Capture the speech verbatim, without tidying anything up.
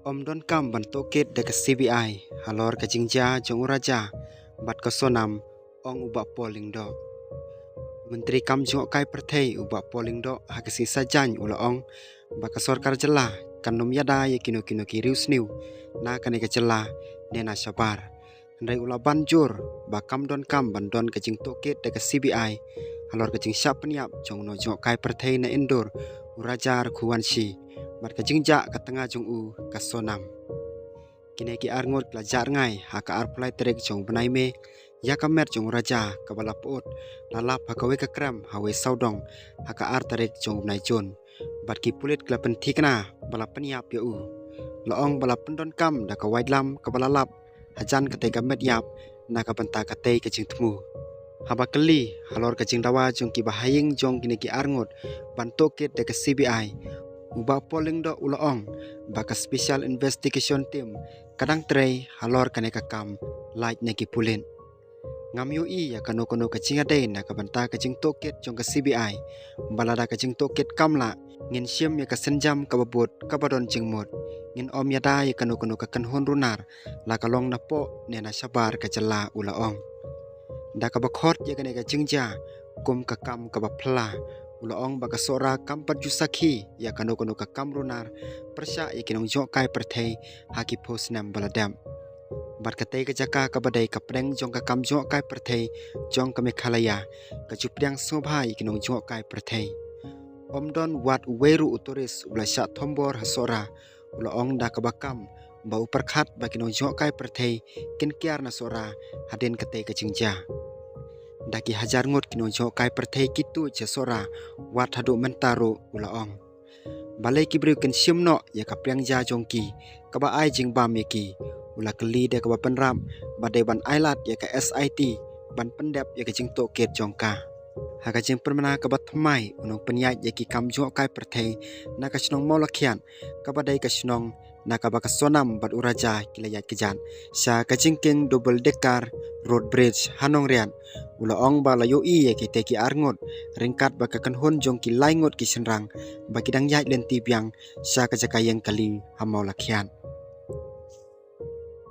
Ym don kam ban tohkit da ka C B I halor ka jingjia jong u Raja bad ka Sonam, ong u Bah Paul Lyngdoh. Myntri kam jngohkai pyrthei u Bah Paul Lyngdoh ha ka sngi Saitjaiñ u la ong ba ka sorkar jylla kan ym ïada ïa kino kino ki riewsniew na kane ka jylla ne na shabar. Hynrei u la ban jur ba kam don kam ban don ka jingtohkit da ka C B I halor ka jingshah pynïap jong u nongjngohkai pyrthei na Indore u Raja Raghuvanshi bad ka jingjia ka tnga jong u ka Sonam. Kine ki arngut ki la jah rngai ha ka arphew lai tarik jong u bnai May ïa ka met jong u Raja kaba la pyut la lap ha kawei ka krem ha Wei Sawdong ha ka ar tarik jong u bnai Jun. Bad ki pulit ki la pynthikna ba la pynïap ïa u. La ong ba la pyndonkam da ka waitlam kaba la lap hajan katei ka met ïap na ka bynta katei ka jingthmu. Haba kylli halor ka jingdawa jong kiba ha ïing jong kine ki arngut ban tohkit da ka C B I, u Bah Paul Lyngdoh u la ong ba ka Special Investigation Team ka dang trei halor kane ka kam, lait na ki pulit. Ngam ïohi ïa kano kano ka jingïadei na ka bynta ka jingtohkit jong ka C B I. Ba lada ka jingtohkit kam lah, ngin shim ïa ka sienjam kaba bud kaba don jingmut. Ngin ym ïada ïa kano kano ka kynhun runar, la ka long napoh ne na shabar ka jylla, u la ong. Da kaba khot ïa kane ka jingjia kum ka kam kaba phylla, u la ong ba ka Sohra kam pat ju sakhi ïa kano kano ka kam runar pyrshah ïa ki nongjngohkai pyrthei ha ki phew snem ba la dep. Bad katei ka jaka kaba dei ka pdeng jong ka kam jngohkai pyrthei jong ka Meghalaya ka ju pdiang sngewbha ïa ki nongjngohkai pyrthei. Ym don wat uwei ruh u tourist u la shah thombor ha Sohra, u la ong da kaba kam ba u pyrkhat ba ki nongjngohkai pyrthei kin kiar na Sohra hadien katei ka jingjia. Da ki hajar ngut ki nongjngohkai pyrthei ki tuid sha Sohra wat haduh mynta ruh, u la ong. Balei ki briew kin shim noh ïa ka pliang ja jong ki kaba ai jingbam ïa ki? U la kylli da kaba pynrap ba dei ban ailad ïa ka S I T ban pyndep ïa ka jingtohkit jong ka. Ha ka jingpynbna kaba thymmai, u nongpynïaid ïa ki kam jngohkai pyrthei na ka shnong Mawlakhiat, kaba dei ka shnong na kaba ka Sonam bad u Raja ki la ïaid kjat, sha ka jingkieng double decker road bridge ha Nongriat, u la ong ba la ïohi ïa kitei ki arngut ryngkat bad ka kynhun jong ki lai ngut ki shynrang ba ki dang ïaid lynti biang sha ka jaka ïeng kali ha Mawlakhiat.